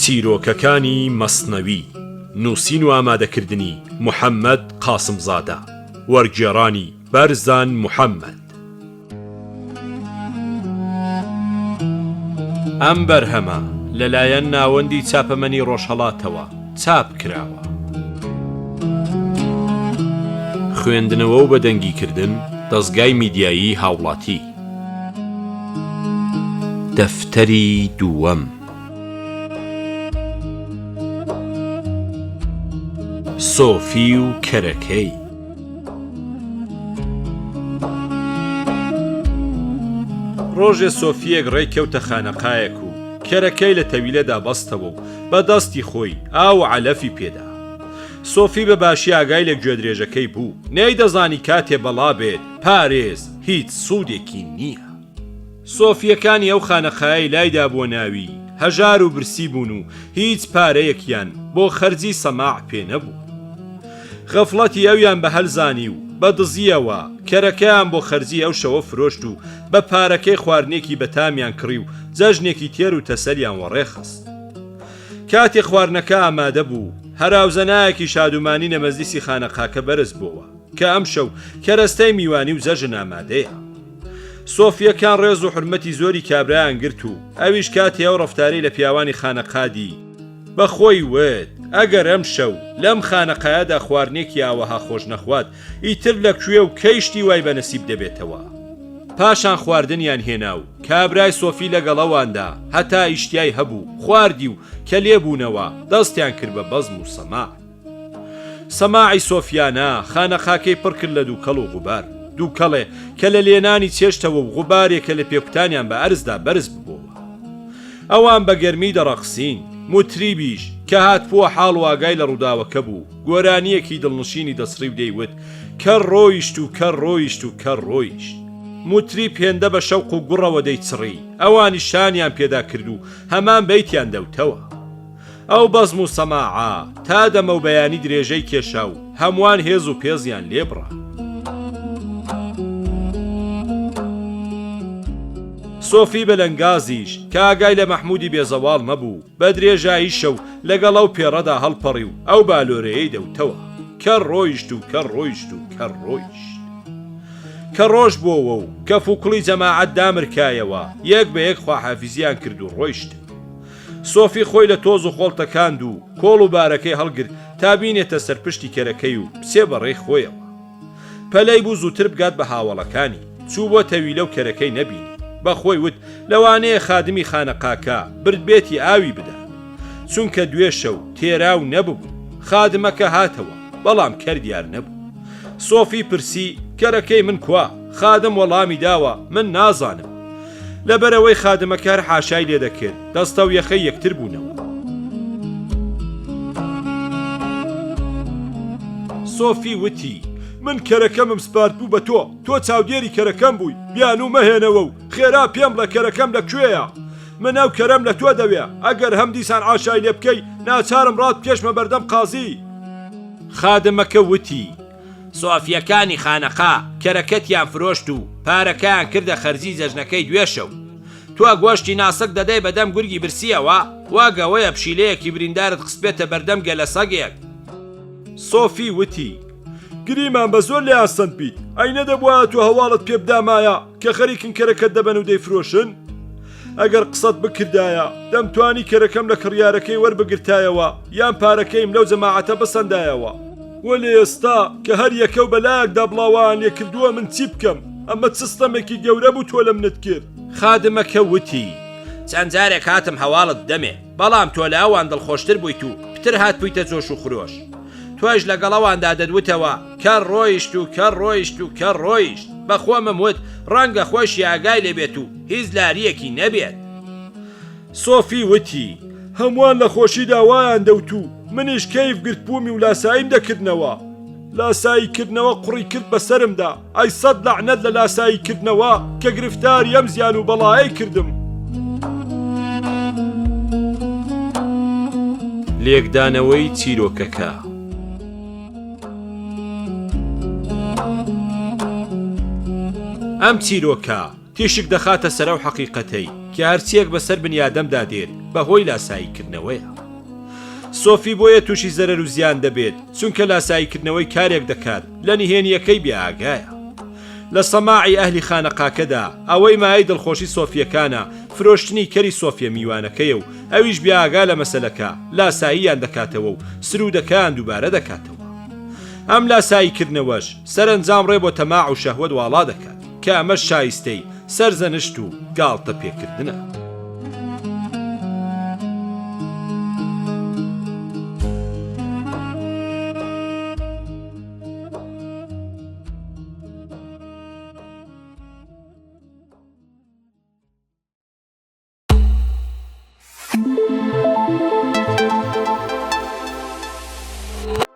چیرۆکەکانی مەسنەوی، نووسین و ئامادەکردنی، محەمەد قاسمزادە، وەرگێڕانی، بەرزان محەمەد. ئەم بەرهەمە لەلایەن ناوەندی چاپەمەنی ڕۆژهەڵاتەوە چاپ کراوە. خوێندنەوە و بەدەنگیکردن، دەزگای میدیایی هاوڵاتی. دەفتەری دووەم. سۆفی و کەرەکەی. ڕۆژێ سۆفییەک ڕێی کەوتە خانەقایەک و کەرەکەی لە تەویلەدا بەستەوە و بە دەستی خۆی ئاو و عەلەفی پێدا. سۆفی بە باشی ئاگای لە گوێدرێژەکەی بوو، نەیدەزانی کاتێ بەڵا بێت پارێز هیچ سوودێکی نییە. سۆفییەکانی ئەو خانەقایەی لایدابووە ناوی، هەژار و برسی بوون و هیچ پارەیەکیان بۆ خەرجی سەماع پێ نەبوو. غەفڵەتی ئەویان بە هەل زانی و بە دزییەوە کەرەکەیان بۆ خەرجی ئەو شەوە فرۆشت و بە پارەکەی خواردنێکی بەتامیان کڕی و جەژنێکی تێر و تەسەلیان وەڕێ خست. کاتێ خواردنەکە ئامادە بوو، هەراوزەنایەکی شادومانی لە مەجلیسی خانەقاکە بەرز بۆوە. کە ئەمشەو کەرەستەی میوانی و جەژن ئامادەیە. سۆفییەکان ڕێز و حورمەتی زۆری کابرایان گرت و ئەویش کاتێ ئەو ڕەفتارەی لە پیاوانی خانەقا دی، بە خۆی وت، ئەگەر ئەمشەو لەم خانەقایەدا خواردنێکی ئاوەها خۆش نەخوات، ئیتر لە کوێ و کەی شتی وای بە نسیب دەبێتەوە؟ پاشان خواردنیان هێنا و کابرای سۆفی لەگەڵ ئەواندا هەتا ئیشتیای هەبوو خواردی و کە لێ بوونەوە، دەستیان کرد بە بەزم و سەماع. سەماعی سۆفیانە خانەقاکەی پڕ کرد لە دووکەڵ و غوبار. دووکەڵێ کە لە لێنانی چێشتەوە و غوبارێ کە لە پێکوتانیان بە ئەرزدا بەرز ببۆوە. ئەوان بە گەرمی دەڕەقسین. موتریبیش کە هاتبووە حاڵ و ئاگای لە ڕووداوەکە بوو، گۆرانییەکی دڵنشینی دەچڕی و دەیوت، کەر ڕۆیشت و کەر ڕۆیشت و کەر ڕۆیشت. موتریب هێندە بە شەوق و گوڕەوە دەیچڕی، ئەوانیش شانیان پێدا کرد و هەمان بەیتیان دەوتەوە. ئەو بەزم و سەماعە تا دەمەو بەیانی درێژەی کێشا و هەمووان هێز و پێزیان لێ بڕا. سۆفی بەلەنگازیش کە ئاگای لە مەحموودی بێزەواڵ نەبوو، بە درێژایی شەو لەگەڵ ئەو پێڕەدا هەڵپەڕی و ئەو بالۆرەیەی دەوتەوە، کەر ڕۆیشت و کەر ڕۆیشت و کەر ڕۆیشت. کە ڕۆژ بۆوە و کەفوکوڵی جەماعەت دامرکایەوە، یەک بە یەک خواحافیزیان کرد و ڕۆیشتن. سۆفی خۆی لە تۆز و خۆڵ تەکاند و کۆڵ و بارەکەی هەڵگرت تا بینێتە سەر پشتی کەرەکەی و بچێ بە ڕێی خۆیەوە. پەلەی بوو زووتر بگات بە هاوەڵەکانی. چوو بۆ تەویلە و کەرەکەی نەبینی. بە خۆی وت لەوانەیە خادمی خانەقاکە بردبێتی ئاوی بدات. چونکە دوێ شەو تێراو نەببوو. خادمەکە هاتەوە، بەڵام کەر دیار نەبوو. سۆفی پرسی، کەرەکەی من کوا؟ خادم وەڵامی داوە، من نازانم. لەبەرئەوەی خادمەکە هەر حاشای لێ دەکرد، دەستەو یەخەی یەکتر بوونەوە. سۆفی وتی، من کەرەکەمم سپاردبوو بە تۆ، تۆ چاودێری کەرەکەم بووی، بیانوو مەهێنەوە و خێرا پێم بڵێ کەرەکەم لە کوێیە؟ من ئەو کەرەم لە تۆ دەوێ، ئەگەر هەم دیسان عاشای لێ بکەی، ناچارم ڕاتبکێشمە بەردەم قازی. خادمەکە وتی، سۆفییەکانی خانەقا کەرەکەتیان فرۆشت و پارەکەیان کردە خەرجی جەژنەکەی دوێشەو. تۆ گۆشتی ناسک دەدەی بە دەم گورگی برسییەوە، وەک ئەوەیە پشیلەیەکی بریندارت خستبێتە بەردەم گەلە سەگێک. سۆفی وتی، گریمان بە زۆر لێیان سەندبیت، ئەی نەدەبوایە تۆ هەواڵت پێ بدامایە کە خەریکن کەرەکەت دەبەن و دەیفرۆشن؟ ئەگەر قسەت بکردایە دەمتوانی کەرەکەم لە کڕیارەکەی وەربگرتایەوە یان پارەکەیم لەو جەماعەتە بسەندایەوە. وەلێ ئێستا کە هەر یەکە و بە لایەکدا بڵاوەیان لێ کردووە من چی بکەم؟ ئەمە چ ستەمێکی گەورە بوو تۆ لە منت کرد؟ خادمەکە وتی، چەند جارێک هاتم هەواڵت بدەمێ، بەڵام تۆ لە ئەوان دڵخۆشتر بوویت و پتر هاتبوویتە جۆش و خرۆش. تۆش لەگەڵ ئەواندا دەتوتەوە، کەر ڕۆیشت و کەر ڕۆیشت و کەر ڕۆیشت. بە خۆمم وت، ڕەنگە خۆیشی ئاگای لێ بێت و هیچ لارییەکی نەبێت. سۆفی وتی، هەمووان لە خۆشیدا وایان دەوت و منیش کەیف گرتبوومی و لاساییم دەکردنەوە. لاسایی کردنەوە قوڕی کرد بە سەرمدا، ئەی سەت لەعنەت لە لاسایی کردنەوە کە گرفتاری ئەم زیان و بەڵایەی کردم. لێکدانەوەی چیرۆکەکە. ئەم چیرۆکە. تیشک دەخاتە سەر ئەو حەقیقەتەی کە هەرچییەک بەسەر بنیادەمدا دێت بەهۆی لاساییکردنەوەیە. سۆفی بۆیە تووشی زەرەر و زیان دەبێت چونکە لاساییکردنەوەی کارێک دەکات لە نهێنییەکەی بێ ئاگایە. لە سەماعی ئەهلی خانەقاکەدا ئەوەی مایەی دڵخۆشی سۆفییەکانە فرۆشتنی کەری سۆفیە میوانەکەیە و ئەویش بێ ئاگا لە مەسەلەکە لاساییان دەکاتەوە و سروودەکەیان دووبارە دەکاتەوە. ئەم لاساییکردنەوەش سەرەنجام ڕێ بۆ تەماع و شەهوەت واڵا دەکات کە ئەمەش شایستەی سەرزەنشت و گاڵتە پێکردنە.